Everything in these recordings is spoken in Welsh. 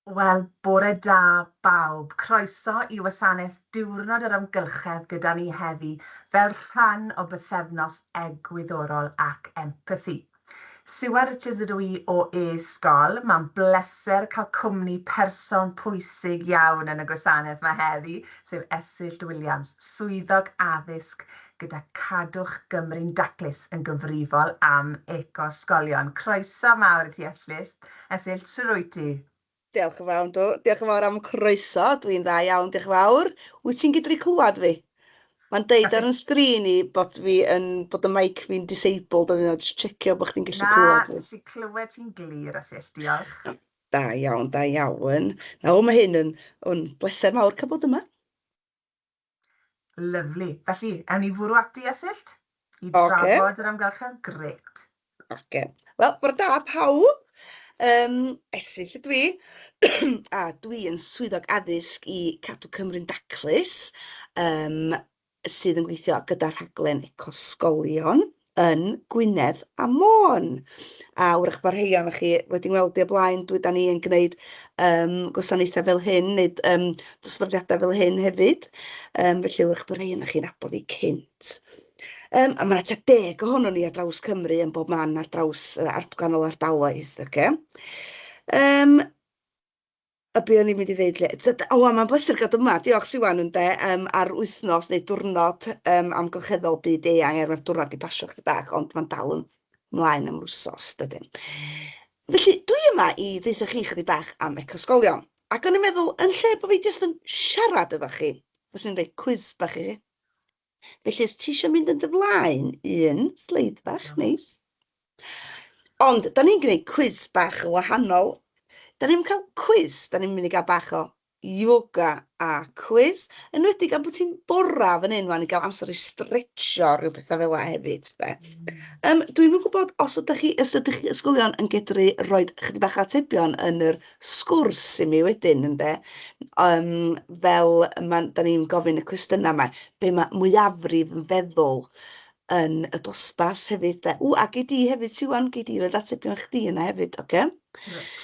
Wel, bore da bawb. Croeso i wasanaeth Diwrnod yr Amgylchedd gyda ni heddi fel rhan o bythefnos egwyddorol ac empathi. Siwan Richards ydw i o e-sgol. Mae'n bleser cael cwmni person pwysig iawn yn y gwasanaeth yma heddi, sef Esyllt Williams, swyddog addysg gyda Cadwch Gymru'n Daclus yn gyfrifol am eco-sgolion. Croeso mawr i ti Esyllt. Esyllt, shwd wyt ti? Diolch yn fawr, dw. Diolch yn fawr am y croeso. Dwi'n dda iawn, diolch yn fawr. Wyt ti'n gydru clywed fi? Mae'n deud ar yn sgrin i bod fi yn, bod y mic fi'n disabled, a dwi'n just checio bod chdi'n gallu Na, clywed fi. gallu clywed ti'n glir, Esyllt, diolch. Da iawn, da iawn. Na, o, mae hyn yn, yn bleser mawr cael bod yma. Lyfli. Felly, ewn ni fwrw ati, Esyllt? I Oce. drafod yr amgylchedd? Grêt. Oce. Wel, bore da pawb. Um, Esyllt ydw i, a dwi yn swyddog addysg i Cadw Cymru'n Daclus, um, sydd yn gweithio gyda rhaglen Ecosgolion yn Gwynedd a Môn. A wrach bod rhai ohonoch chi wedi ngweld i o blaen, dwi, da ni yn gwneud um, gwasanaethau fel hyn, neu um, dosbarthiadau fel hyn hefyd. Um, felly wrach bod rhai ohonoch chi'n nabod fi cynt. Um, a mae yna tua 10 ohonon ni ar draws Cymru yn bob man ar draws uh, gwahanol ardaloedd. Okay? Um, a be o'n i'n mynd i ddeud le? O, a mae'n bleser gael yma, diolch Siwan, ynde, um, ar wythnos neu diwrnod um, amgylcheddol byd eang, er mae'r diwrnod di pasio chdi bach, ond mae'n dal yn mlaen am wsos, dydyn. Felly, dwi yma i ddeutha chi chydig bach am ecosgolion. Ac o'n i'n meddwl, yn lle bod fi jyst yn siarad efo chi, fyswn i'n rhoi cwis bach i chi. Felly, os ti eisiau mynd yn dy flaen, un sleid bach, neis. Ond, da ni'n gwneud cwis bach yn wahanol. Da ni'n cael cwis, da ni'n mynd i gael bach o yoga a cwis. Enwedig am bod ti'n bora fan hyn wan i gael amser i stretcho rhyw pethau fel la hefyd. De. Um, dwi'n yn gwybod os ydych chi, os ydych chi ysgolion yn gedru rhoi chydig bach o atebion yn yr sgwrs i mi wedyn ynde, yym fel ma' dan ni'n gofyn y cwestiynau 'ma, be ma' mwyafrif yn feddwl yn y dosbarth hefyd de. Ww, a gei di hefyd Siwan, gei di roid atebion chdi yna hefyd, ocê? Reit.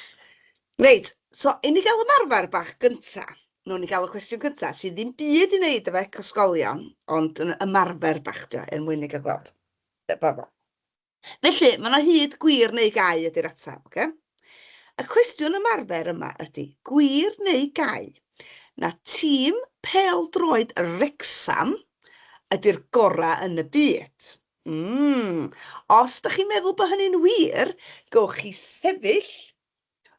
Reit, so i ni gael ymarfer bach gynta, wnawn ni gael y cwestiwn cynta, sydd ddim byd i wneud efo ecosgolion, ond yn ymarfer bach 'di o, er mwyn i ni gael gweld. Efo fo. Felly, mae 'na hyd gwir neu gau ydy'r ateb, ocê? Y cwestiwn ymarfer yma ydy, gwir neu gau, na tîm pêl-droed Wrecsam ydy'r gorau yn y byd? Mm. Os dach chi'n meddwl bod hynny'n wir, gowch chi sefyll.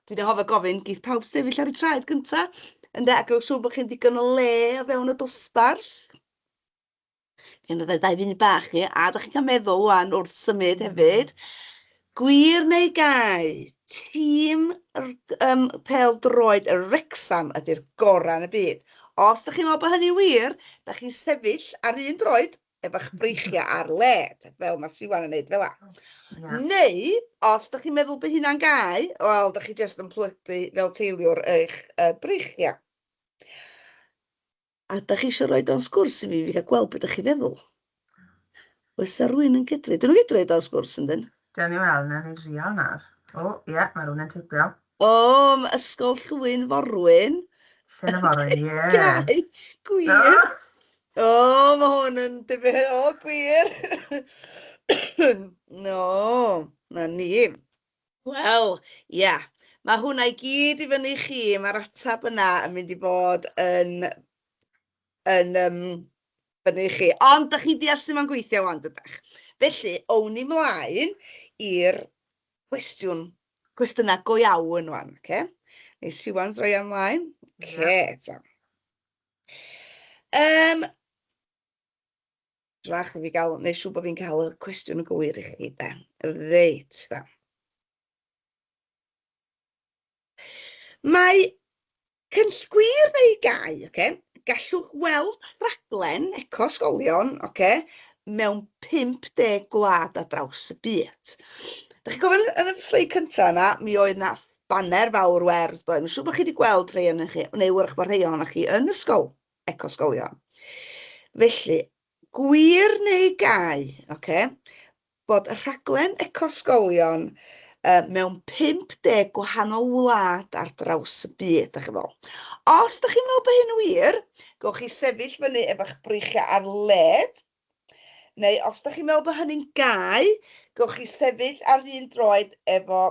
Dwi 'di anghofio gofyn, geith pawb sefyll ar eu traed gynta, ynde, a gwnewch siŵr bod chi'n ddigon o le o fewn y dosbarth. Gen i ddau funud bach i, a dach chi'n cael meddwl wan wrth symud hefyd. Gwir neu gau, tîm um, pêl-droed y Wrecsam ydy'r gorau yn y byd. Os dach chi'n meddwl bod hynny'n wir, dach chi'n sefyll ar un droed efo'ch breichiau ar led, fel mae Siwan yn neud fel 'a. Yeah. Neu, os dach chi'n meddwl bod hynna'n gau, wel, dach chi jyst yn plygu fel teiliwr eich breichiau. A dach chi isio roid o'n sgwrs i fi, fi gael gweld be dach chi'n feddwl? Oes 'na rywun yn gedru? Dyn nhw'n gedru roid o ar sgwrs yndyn? Dewn ni weld, nawn ni drial nawr. O, ie, mae rhywun yn teipio. O, ma' Ysgol Llwyn Forwyn. Llwyn y Forwyn, ie. Gau, gwir. O, mae hwn yn difyr, o, gwir. No, na ni. Wel, ia. Mae hwnna i gyd i fyny i chi. Mae'r ateb yna yn mynd i fod yn, yn um, fyny i chi. Ond, da chi'n deall sut mae'n gweithio wan, dydach? Felly, own ni mlaen i'r cwestiwn, cwestiynau go iawn wan, oce? Okay? Neu Siwan droi ymlaen. Oce, okay, ta. Um, Drach i fi gael, neu siŵr bod fi'n cael y cwestiwn yn gywir i chi, de. Reit, da. Mae cynll gwir neu gau, oce? Okay? Gallwch weld rhaglen eco-sgolion, oce, okay, mewn 50 gwlad ar draws y byd. Da chi'n cofio yn y sleid cyntaf yna, mi oedd na baner fawr werdd, doedd? Mae'n siŵr bod chi wedi gweld rhai ohonoch chi, neu wrach bod rhai ohonoch chi yn ysgol ecosgolion. Felly, gwir neu gau, oce, bod y rhaglen ecosgolion Mewn 50 gwahanol wlad ar draws y byd, da chi'n meddwl. Os da chi'n meddwl bod hyn yn wir, gewch chi sefyll fyny efo'ch breichiau ar led, neu os da chi'n meddwl bod hynny'n gau, gewch chi sefyll ar un droed efo,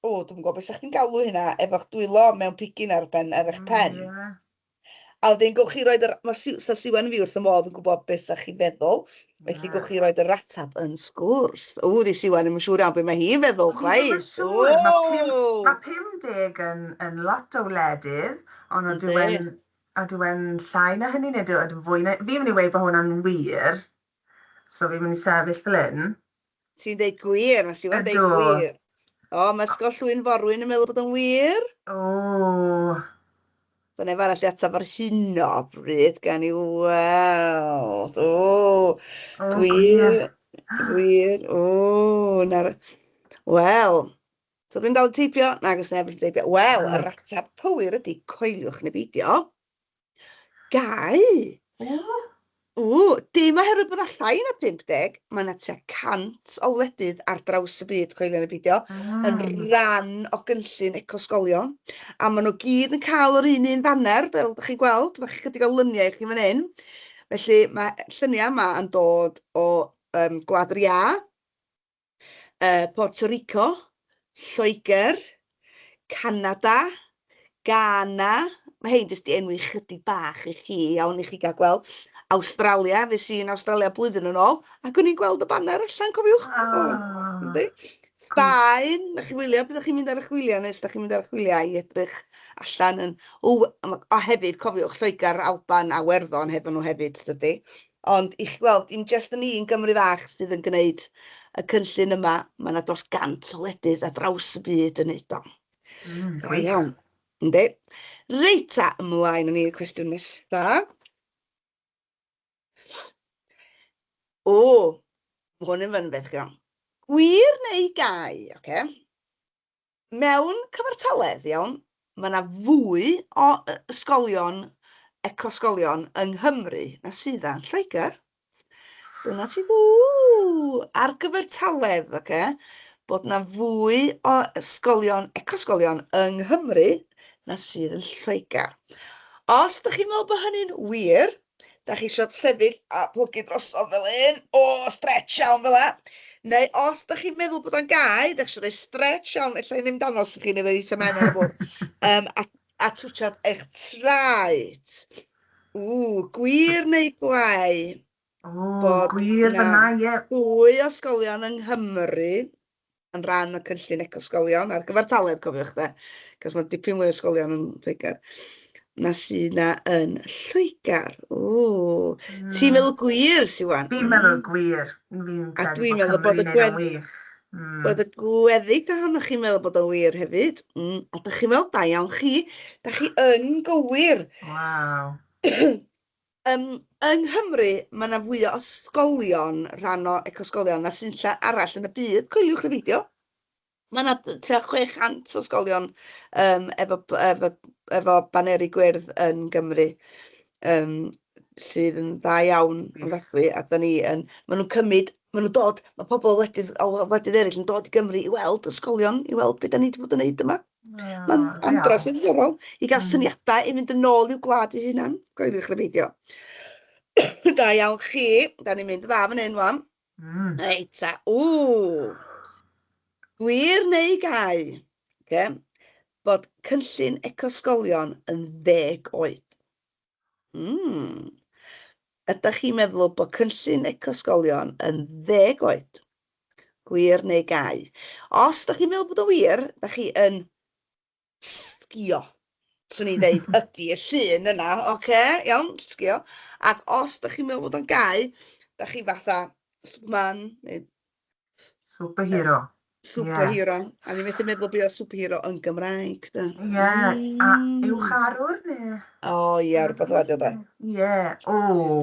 o, dwi'm yn gwybod beth 'sa chdi'n galw hynna, efo'ch dwylo mewn pigyn ar ben, ar eich pen. Yeah. A wedyn gewch chi roid yr... Ma' Siw- 'sa Siwan a fi wrth 'y modd yn gwybod be 'sa chi'n feddwl, felly gewch chi roid yr ateb yn sgwrs. Ww, 'di Siwan ddim yn siŵr iawn be mae hi'n feddwl Fi ddim yn chwaith. siŵr. Mae pum, Ww! mae 50 yn, yn lot o wledydd, ond ydyw Yndi. e'n, ydyw e'n llai na hynny neu ydyw e'n fwy na... Fi'n mynd i weud bod hwnna'n wir, so fi'n mynd i sefyll fel hyn. Ti'n deud gwir, mae Siwan deud Ydw. gwir. O, mae Ysgol Llwyn Forwyn yn meddwl bod o'n wir. O. Dyna neb arall i ateb ar hyn o bryd, gan i weld. O, O, gwir. gwir, gwir. O, na'r... Wel, so rwy'n dal i teipio? Nag oes neb yn teipio. Wel, yr ateb cywir ydy coeliwch neu beidio. Gau! O! Ww, dim oherwydd bod 'na llai na 50, mae 'na tua 100 o wledydd ar draws y byd, coelio neu beidio, yn rhan o gynllun Ecosgolion. A maen nhw gyd yn cael yr un un faner, fel dach chi'n gweld, mae chydig o luniau i chi fan hyn. Felly mae lluniau yma yn dod o um, Gwlad yr Iâ, Puerto Rico, Lloegr, Canada, Ghana, mae hein jyst i enwi chydig bach i chi, iawn, i chi gael gweld. Awstralia, fues i yn Awstralia blwyddyn yn ôl, ac o'n i'n gweld y baner allan, cofiwch? Oh, Yndi? Sbaen, na chi wylio, byddwch chi'n mynd ar eich gwyliau, neu os da chi'n mynd ar eich gwyliau i edrych allan yn... O, a hefyd, cofiwch, Lloegr, Alban a Werddon hefo nhw hefyd, dydy. Ond i chi gweld, dim jyst yn ni yn Gymru fach sydd yn gwneud y cynllun yma, mae yna dros 100 o wledydd ar draws y byd yn neud o. Da Gwych. iawn. Yndi. Reit ta, ymlaen â ni i'r cwestiwn nesa. O, ma' hwn yn fun beth iawn. Gwir neu gau, oce? Mewn cyfartaledd, iawn, mae 'na fwy o ysgolion, eco-sgolion yng Nghymru na sydd 'na yn Lloegr. Dyna ti, ww, ar gyfartaledd, ocê, bod 'na fwy o ysgolion, eco-sgolion yng Nghymru na sydd yn Lloegr. Os dach chi'n meddwl bod hynny'n wir, Da chi isio sefyll a plygu drosodd fel hyn, o, stretch iawn fel 'a. Neu os da chi'n meddwl bod o'n gau, da chi eisiau rhoi stretch iawn, ella i ddim dangos i chi, neu ddweud men ar y bwrdd, a twtsiad eich traed. Ww, gwir neu gwae? O, Bod gwir 'na fyna, ie. fwy o ysgolion yng Nghymru yn rhan o cynllun ecosgolion ar gyfartaledd, cofiwch de, cos mae dipyn mwy o ysgolion yn Lloegr na sydd na yn Lloegr. Ww. Ti'n meddwl gwir, Siwan? Fi'n meddwl gwir. Fi'n A credu dwi'n bod meddwl bod Cymru'n y neud o'n gwedd... wych. Bod y gweddill ohonoch chi'n meddwl bod o'n wir hefyd. A dach chi'n meddwl, da iawn chi, da chi yn gywir. Waw. Yng Nghymru, mae 'na fwy o ysgolion, rhan o ecosgolion, na sy'n lle arall yn y byd, coeliwch neu beidio. Mae 'na tua 600 o ysgolion efo baneri gwyrdd yn Gymru, sydd yn dda iawn yn ofnadwy, a da ni yn... Maen nhw'n cymryd, maen nhw'n dod, mae pobl o wledydd, o wledydd eraill yn dod i Gymru i weld ysgolion, i weld be da ni wedi bod yn wneud yma. Mae'n andros o ddiddorol i gael syniadau i fynd yn ôl i'w gwlad eu hunan. Coeliwch neu beidio. Da iawn chi. Da ni'n mynd dda fan hyn wan. Reit ta. Ww! Gwir neu gau? Okay. Bod cynllun ecosgolion yn 10 oed. Ydych chi'n meddwl bod cynllun ecosgolion yn 10 oed? Gwir neu gau? Os ydych chi'n meddwl bod o'n wir, da chi yn sgio. Swn i'n deud, ydy y llun yna, oce, okay, iawn, sgio. Ac os ydych chi'n meddwl bod o'n gau, da chi fatha Superman neu Superhero. Superhero. A ni'n methu meddwl be oedd superhero yn Gymraeg, de. Ie, a uwch arwr neu? O ie, rhywbeth fel 'na de. Ie, o,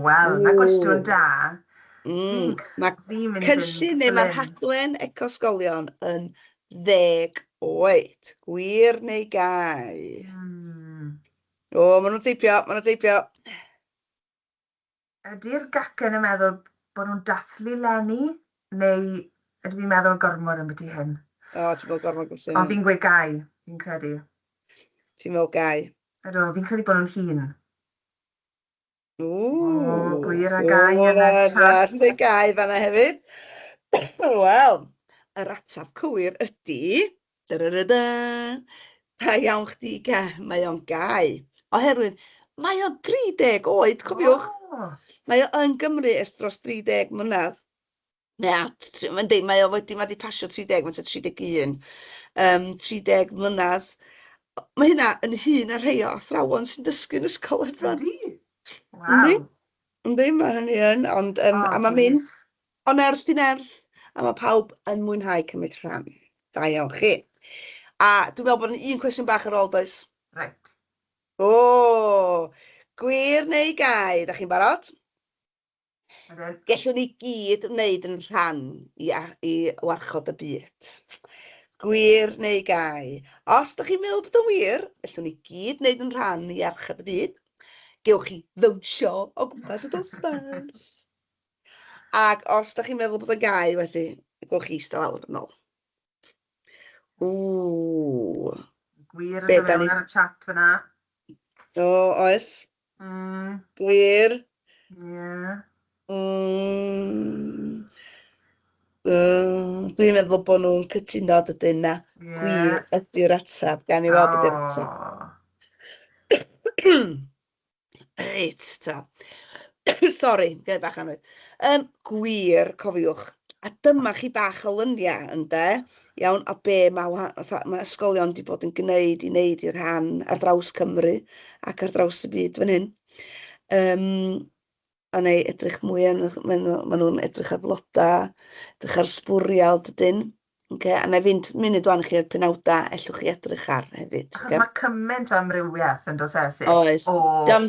wel, na gwestiwn da. Mae Fi'n mynd i fynd cynllun neu mae'r fel hyn. rhaglen ecosgolion yn 10 oed. Gwir neu gau? O, maen nhw'n teipio, maen nhw'n teipio. Ydy'r gacen yn meddwl bod nhw'n dathlu 'leni, neu ydw i'n meddwl gormod ambiti hyn? O, ti'n meddwl gormod O, gwrthun. fi'n gweud gau, fi'n credu. Ti'n meddwl gau? Ydw, fi'n credu bod nhw'n hŷn. O, O, gwir a gau yn y chat. Ti'n dweud gau fanna hefyd. Wel, yr ateb cywir ydy... Da-da-da-da, da iawn chdi, ga, mae o'n gau. Oherwydd, mae o'n 30 oed, cofiwch. O! Mae o yn Gymru ers dros 30 mlynedd. Neu at, mae'n deud, mae o wedi, mae wedi pasio 30, mae'n tua 31. 30 mlynedd. Mae hynna yn hŷn na rhai o athrawon sy'n dysgu yn Ysgol Hafan. Ydy? Waw. Yndi, yndi, mae hynny yn, ond O, a mae'n gwych. mynd o nerth i nerth, a mae pawb yn mwynhau cymryd rhan. Da iawn chi. A dwi'n meddwl bod un cwestiwn bach ar ôl, does? Reit. O, gwir neu gau, da chi'n barod? Ydyn. Gellwn ni gyd wneud yn rhan i, i warchod y byd. Gwir neu gau. Os da chi'n meddwl bod o'n wir, gellwn ni gyd wneud yn rhan i archod y byd. Gewch chi ddawnsio o gwmpas y dosbarth. Ac os da chi'n meddwl bod o'n gau, wedyn, gewch chi eistedd lawr yn ôl. Ww. Gwir yn Be dod da mewn ni... ar y chat fyna. O, oes. Gwir. Ie. Dwi'n meddwl bod nhw'n cytuno dydyn na. Ie. Gwir ydy'r ateb. Gawn ni weld be di'r ateb. O. Reit, ta. Sori, gair bach annwyd. Gwir, cofiwch. A dyma chi bach o lyniau, ynde? Iawn, a be mae, fatha, mae ysgolion wedi bod yn gwneud i wneud i'r rhan ar draws Cymru ac ar draws y byd fan hyn. A neu edrych mwy yn, maen nhw'n edrych ar flodau, edrych ar sbwriel, dydyn. Ocê, a wna i fynd munud wan i chi i'r penawdau ellwch chi edrych ar hefyd. Achos Ocê? mae cymaint o amrywiaeth yn does e, Esyllt? Oes. O, Diom,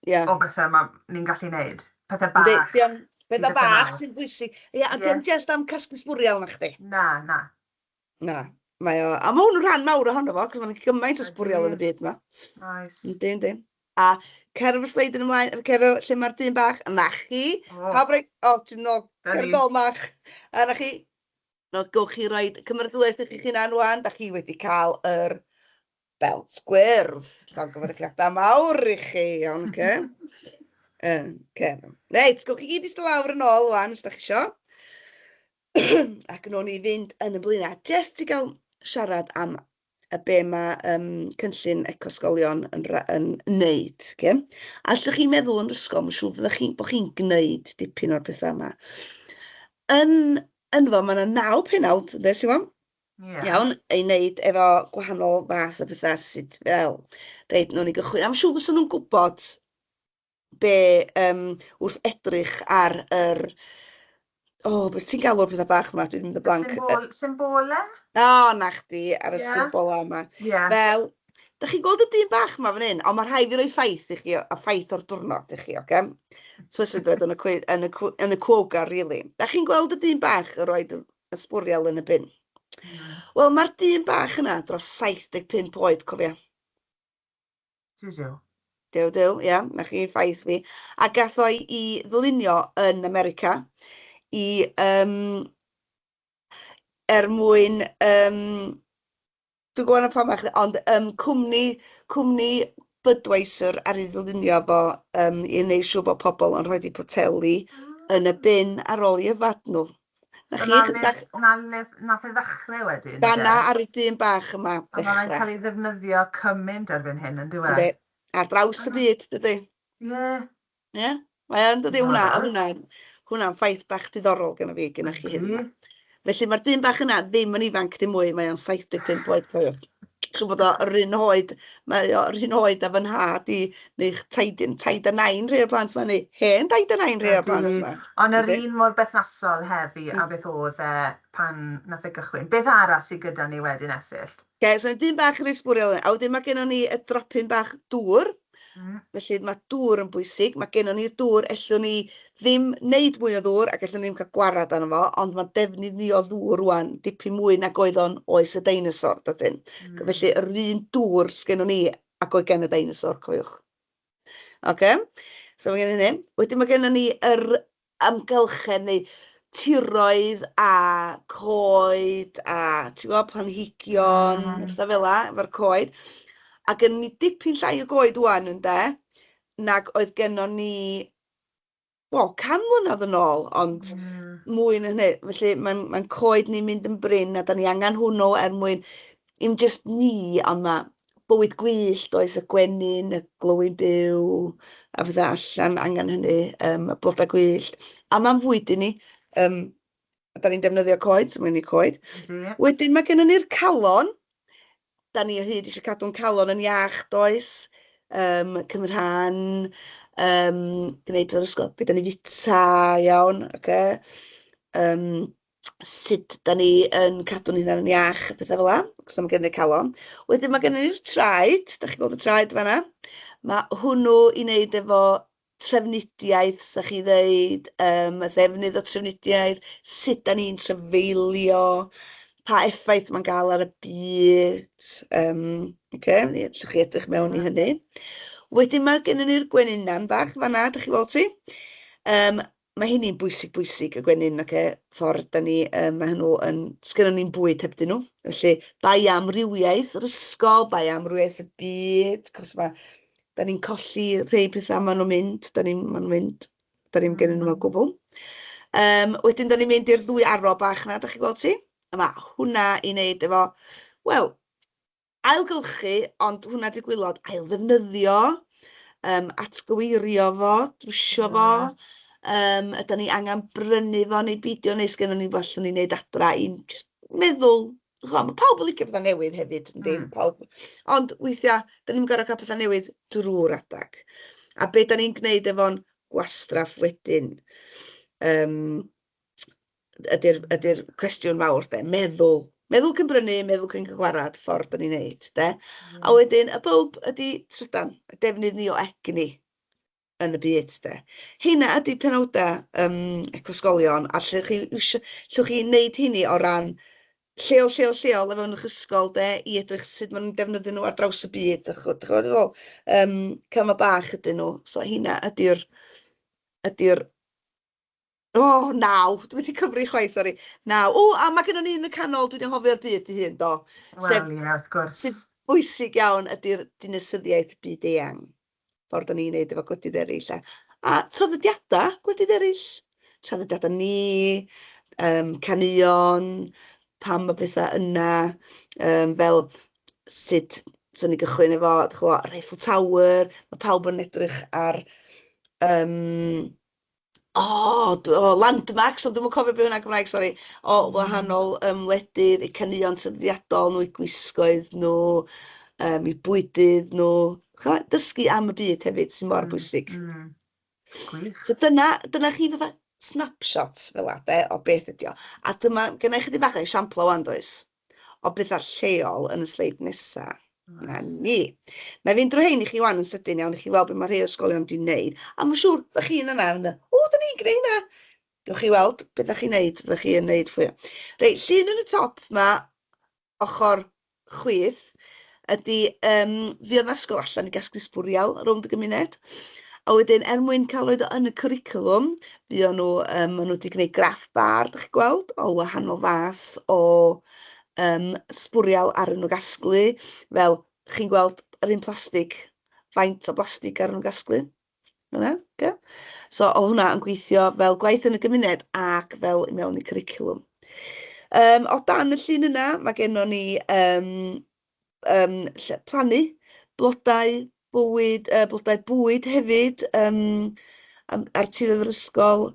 ia. o bethau ma' ni'n gallu wneud. Pethau Yndi, bach diom, i pethau bethau bach mawr. sy'n bwysig. Ia, a Ie. diom jyst am casglu sbwriel na chdi. Na, na. Na, mae o, a mae hwn yn rhan mawr ohono fo, cos mae'n gymaint o sbwriel yn y Ydy. byd yma. Oes. Yndi, yndi. A cer efo'r sleid yn ymlaen, cer efo lle mae'r dyn bach, na chi. O. Pawb roi, o, ti'n nôl, Da cer ni. dôl mach. A na chi. No, gewch chi roid cymeradwyaeth i chi'ch hunan wan, da chi wedi cael yr belt gwyrdd. Llongyfarchiadau mawr i chi, iawn, oce? Oce. Reit, gewch chi gyd eistedd lawr yn ôl wan, os da chi isio. Ac nawn ni fynd yn y blaenau, jyst i gael siarad am y be mae cynllun Ecosgolion yn, yn wneud. Okay? A allwch chi'n meddwl yn ysgol, mae'n siŵr fyddwch chi, bod chi'n gwneud dipyn o'r pethau yma. Yn, yn fo, mae yna naw penawd, ynddo, Siwan? Yeah. Iawn, ei wneud efo gwahanol fath o bethau sydd fel, reit, nawn ni gychwyn. A mae'n siŵr fysa nhw'n gwybod be, wrth edrych ar yr, o, oh, beth ti'n galw'r pethau bach yma, dwi'n mynd y blank. Symbol, symbole? O, oh, na chdi, ar y yeah. symbolau yma. Yeah. Fel, da chi'n gweld y dyn bach yma fan hyn, ond mae rhaid fi roi ffaith i chi, a ffaith o'r diwrnod i chi, oce? Okay? Twisted red yn y, yn y, yn y cwoga, really. Da chi'n gweld y dyn bach yn rhoi y sbwriel yn y bin? Wel, mae'r dyn bach yna dros 75 oed, cofia. Duw, duw. Duw, duw, ia, 'na chi ffaith fi. A gath o'i i ddylunio yn America i, er mwyn, dwi'n gwybod na pam ond cwmni, cwmni Budweiser ar ei ddylunio fo i wneud siŵr bod pobl yn rhoi eu poteli yn y bin ar ôl i yfad nhw. Na So chi, na chydig le, bach... na le, nath e ddechrau wedyn, Fan'na de? ar y dyn bach yma A ma' fe'n ddechrau. cael ei ddefnyddio cymaint erbyn hyn, yn dyw e? Yndi, ar draws y byd, dydy? Ie. Ie, mae o'n dydy hwnna, Diddorol. hwnna, hwnna'n ffaith bach diddorol gynna fi, gynna chi heddiw 'ma. Yndi. Felly mae'r dyn bach yna ddim yn ifanc dim mwy, mae o'n 75 oed, cofiwch. Siŵr bod o yr un oed, mae o yr un oed â fy nhad i, neu'ch taid, taid a nain rhai o'r plant 'ma, neu hen daid a nain rhai o'r plant Ydy, 'ma. ond yr Yndi. un mor berthnasol heddi a beth oedd e pan nath e gychwyn. Beth arall sydd gyda ni wedyn, Esyllt? Oce, so dyn bach yn rhoi sbwriel, a wedyn mae gennon ni y dropyn bach dŵr. Felly mae dŵr yn bwysig. Mae gennon ni'r dŵr, ellwn ni ddim wneud mwy o ddŵr ac ellwn ni ddim cael gwarad arno fo, ond mae defnydd ni o ddŵr rŵan dipyn mwy nag oedd o'n oes y deinosor, dydyn? Felly yr un dŵr sgennon ni ac oedd gen y deinosor, cofiwch. Oce, so mae gennon ni hyn. Wedyn mae gennon ni yr amgylchedd neu tiroedd a coed a ti'n gwybod, planhigion, pethau fel 'na, efo'r coed. A gynnon ni dipyn llai o goed ŵan ynde, nag oedd gennon ni, wel, 100 mlynedd yn ôl, ond mwy na hynny. Felly mae'n mae coed ni'n mynd yn brin a da ni angen hwnnw er mwyn, i'm jyst ni, ond mae bywyd gwyllt, oes, y gwenyn, y glywyn byw, a pethau allan angen hynny, y blodau gwyllt. A mae'n fwyd i ni. Da ni'n defnyddio coed, so mae'n ni coed. Wedyn mae gennym ni'r calon. Da ni o hyd eisiau cadw'n calon yn iach, does? Cymryd rhan, gwneud pethau'r ysgol, be da ni fita, iawn, oce. Okay. Sut da ni yn cadw'n hunan yn iach, pethau fel 'na, so mae gennym ni calon. Wedyn mae gennym ni'r traed, da chi'n gweld y traed fan'na. Mae hwnnw i wneud efo trafnidiaeth, 'sa chi ddeud, y ddefnydd o trafnidiaeth, sut da ni'n trafeilio, pa effaith mae'n gael ar y byd. Ocê, allwch chi edrych mewn i hynny. Wedyn mae gennym ni'r gwenynen bach fan'na, dach chi'n gweld ti? Mae hynny'n bwysig bwysig, y gwenyn, ocê, ffordd da ni, mae nhw yn, sgynnon ni'm bwyd hebddyn nhw. Felly, bioamrywiaeth yr ysgol, bioamrywiaeth y byd, cos mae, da ni'n colli rhei pethau, maen nhw'n mynd, da ni'n, maen nhw'n mynd, da ni'm gennyn nhw o gwbl. Wedyn da ni'n mynd i'r ddwy aro bach 'na, dach chi'n gweld ti? A mae hwnna i wneud efo, wel, ailgylchu, ond hwnna 'di'r gwaelod, ailddefnyddio, atgyweirio fo, drwsio fo, ydan ni angen brynu fo neu beidio, neu sgynnon ni rywbeth allwn ni wneud adra i'n jyst meddwl, chimod, ma' pawb yn licio pethau newydd hefyd, yndi, pawb. Ond weithiau, dan ni'm yn gorfod cael pethau newydd drwy'r adeg. A be dan ni'n gwneud efo'n gwastraff wedyn, ydy'r ydy cwestiwn mawr de, meddwl. Meddwl cyn brynu, meddwl cyn cael gwarad, ffordd da ni'n neud de. A wedyn y bylb ydy trydan, y defnydd ni o egni yn y byd de. Heina ydy penawdau ecosgolion, a lle chi iwsio, llwch chi wneud hynny o ran lleol, lleol, lleol efo eich ysgol de, i edrych sut maen nhw'n defnyddio nhw ar draws y byd, dych chi'n gwybod be dwi'n feddwl? Camau bach ydyn nhw, so heina ydy'r ydy'r O, naw! Dwi methu cyfri chwaith, sori. Naw. O, a mae gennyn ni un yn y canol, dwi 'di anghofio'r byd ei hun, do. Wel, Sef, ie, wrth gwrs. sy'n bwysig iawn ydy'r dinasyddiaeth byd-eang. Ffordd da ni'n neud efo gwledydd eraill a, a traddodiadau gwledydd eraill. Traddodiadau ni, caneuon, pam mae pethau yna, fel sut 'swn i'n gychwyn efo, dych chibod, yr Eiffel Tower, mae pawb yn edrych ar o, o, landmarks, ond dwi'm yn cofio be hwnna'n Gymraeg, sori, o wahanol wledydd, eu caneuon traddodiadol nhw, eu gwisgoedd nhw, eu bwydydd nhw. Chimod, dysgu am y byd hefyd sy'n mor bwysig. Gwych. So dyna, dyna chi fatha snapshot fel 'na de, o beth ydi o. A dyma, genna i chydig bach o esiamplau ŵan does, o bethau lleol yn y sleid nesa. Na ni. Na i fynd drwy hein i chi wan yn sydyn iawn i chi weld be mae rhai ysgolion 'di wneud. A mae'n siŵr, da chi yn yna, yn o, da ni'n gwneud hynna. Gewch chi weld beth da chi'n neud, fyddwch chi yn neud fwy. Reit, llun yn y top ma, ochr chwith, ydy, fuodd 'na ysgol allan i gasglu sbwriel rownd y gymuned. A wedyn, er mwyn cael roed o yn y cwricwlwm, fuon nhw, maen nhw wedi gwneud graff bar, dach chi'n gweld, o wahanol fath o sbwriel ar nhw gasglu, fel chi'n gweld yr un plastig, faint o blastig ar nhw gasglu. Yna, okay? So, o hwnna yn gweithio fel gwaith yn y gymuned ac fel i mewn i cwricwlwm. O dan y llun yna, mae gennon ni lle, plannu blodau bywyd, blodau bwyd hefyd, ar tiroedd yr ysgol,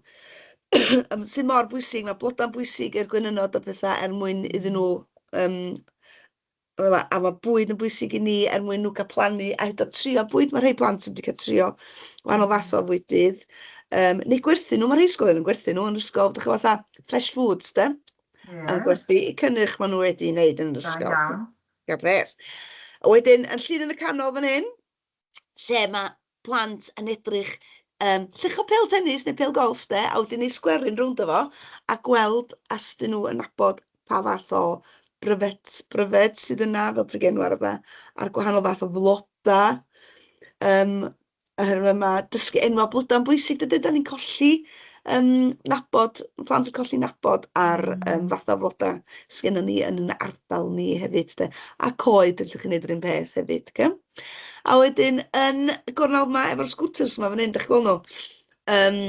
sydd mor bwysig, mae blodau'n bwysig i'r gwenynod a pethau er mwyn iddyn nhw, fel 'na, a mae bwyd yn bwysig i ni er mwyn nhw cael plannu a hyd yn oed trio bwyd, mae rhai plant yn wedi cael trio wahanol fath o fwydydd, neu gwerthu nhw, mae rhai ysgolion yn gwerthu nhw yn yr ysgol, dych chi'n fatha fresh foods de, yn gwerthu eu cynnyrch maen nhw wedi wneud yn yr Da ysgol. iawn. Gael pres. A wedyn, yn llun yn y canol fan hyn, lle mae plant yn edrych, lluchio pêl tennis neu pêl golff de, a wedyn neud sgwerin rownd o fo, a gweld os 'dyn nhw yn nabod pa fath o bryfet, bryfed sydd yna, fel prygenwar a petha, a'r gwahanol fath o floda. Oherwydd mae dysgu enwau blodau'n bwysig dydy, da ni'n colli yym nabod, ma' plant yn colli nabod ar yym fatha floda sgennon ni yn 'yn ardal ni hefyd 'de. A coed, ellwch chi wneud yr un peth hefyd, ocê? A wedyn yn y gornel 'ma efo'r scooters 'ma fan hyn, dach chi'n gweld nhw? Yym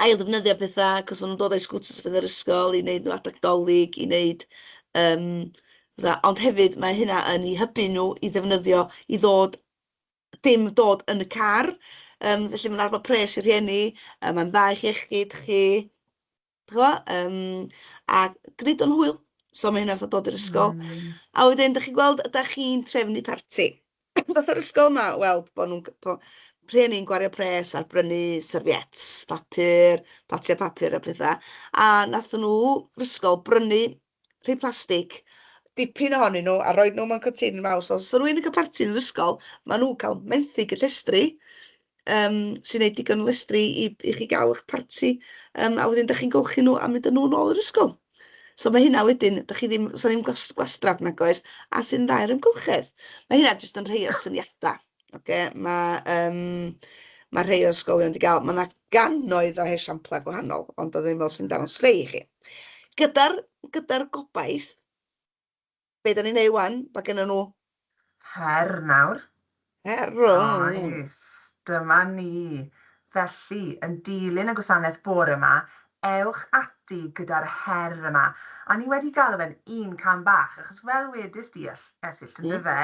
ail-ddefnyddio petha, achos maen nhw'n dod â'u scooters a petha i'r ysgol i wneud nhw adeg Dolig, i wneud yym fatha... Ond hefyd mae hynna yn eu hybu nhw i ddefnyddio, i ddod dim dod yn y car. Felly mae'n arbed pres i rhieni, mae'n dda i'ch iechyd chi, chimod, a gwneud o'n hwyl. So mae hynna fatha dod i'r ysgol. A wedyn, dach chi'n gweld, ydach chi'n trefnu parti? Fatha'r ysgol 'ma, weld bod nhw'n rhieni'n gwario pres ar brynu serviettes papur, platiau papur a petha, a wnaethon nhw, yr ysgol, brynu rhai plastig, dipyn ohonyn nhw, a roid nhw mewn container mawr. So os oes rhywun yn cael parti yn yr ysgol, maen nhw'n cael menthyg y llestri, sy'n neud digon o lestri i chi gael eich parti, a wedyn dach chi'n golchi nhw a mynd â nhw nôl i'r ysgol. So mae hynna wedyn, dach chi ddim, does 'na ddim gwastraff nag oes, a sy'n dda i'r amgylchedd. Mae hynna jyst yn rhai o syniadau, ocê? Mae yym ma' rhai o'r ysgolion 'di gael, ma' 'na gannoedd o esiamplau gwahanol, ond oedd ddim fel sy'n dangos rhai i chi. Gyda'r gyda'r gobaith, be dan ni'n neud 'wan, ma' gennyn nhw... Her nawr. Her! Oes, dyma ni. Felly, yn dilyn y gwasanaeth bore 'ma, ewch ati gyda'r her yma. A ni wedi galw fe'n un cam bach, achos fel wedys di, Esyllt, yn dyfe,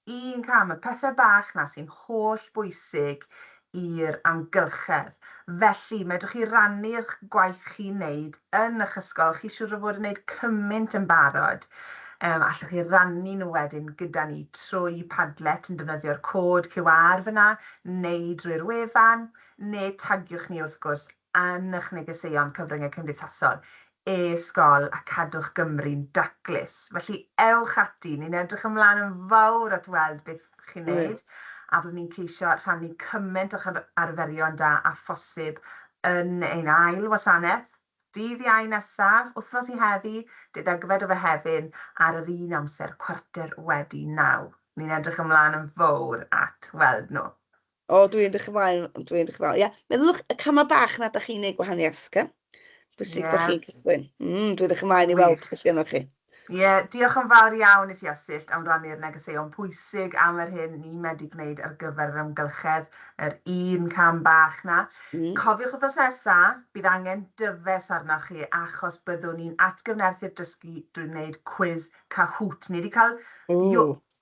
Un cam, y pethau bach 'na sy'n holl bwysig i'r amgylchedd. Felly, medrwch chi rannu'r gwaith chi'n wneud yn eich ysgol, chi siŵr o fod yn wneud cymaint yn barod. Allwch chi rannu nhw wedyn gyda ni trwy Padlet yn defnyddio'r cod QR fan'na, neu drwy'r wefan, neu tagiwch ni wrth gwrs yn eich negeseuon cyfryngau cymdeithasol, e-sgol a Cadwch Gymru'n Daclus. Felly ewch ati, ni'n edrych ymlaen yn fawr at weld beth chi'n wneud, a byddwn ni'n ceisio rhannu cymaint o'ch arferion da â phosib yn ein ail wasanaeth, dydd Iau nesaf, wythnos i heddi, deuddegfed o Fehefin, ar yr un amser, 9:15. Ni'n edrych ymlaen yn fawr at weld nhw. O, dwi'n edrych ymlaen, dwi'n edrych ymlaen. Ia, meddyliwch y camau bach 'na dach chi'n neud gwahaniaeth, ocê? Bwysig bod chi'n cychwyn. Dwi'n edrych ymlaen i weld beth sgennoch chi. Ie, diolch yn fawr iawn i ti Esyllt am rannu'r negeseuon pwysig am yr hyn ni'n medru gwneud ar gyfer yr amgylchedd, yr un cam bach 'na. Cofiwch wythnos nesa, bydd angen dyfais arnoch chi achos byddwn ni'n atgyfnerthu'r dysgu drwy wneud cwis Kahoot. Ni wedi cael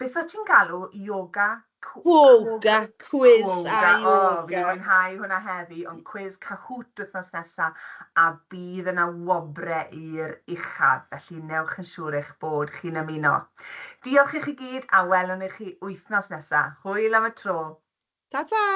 Beth o't ti'n galw yoga? Cwoga, cwis a yoga. O, fi 'di mwynhau hwnna heddi, ond cwis Kahoot wythnos nesa, a bydd yna wobre i'r uchaf, felly newch yn siŵr eich bod chi'n ymuno. Diolch i chi gyd, a welwn i chi wythnos nesa. Hwyl am y tro. Ta ta!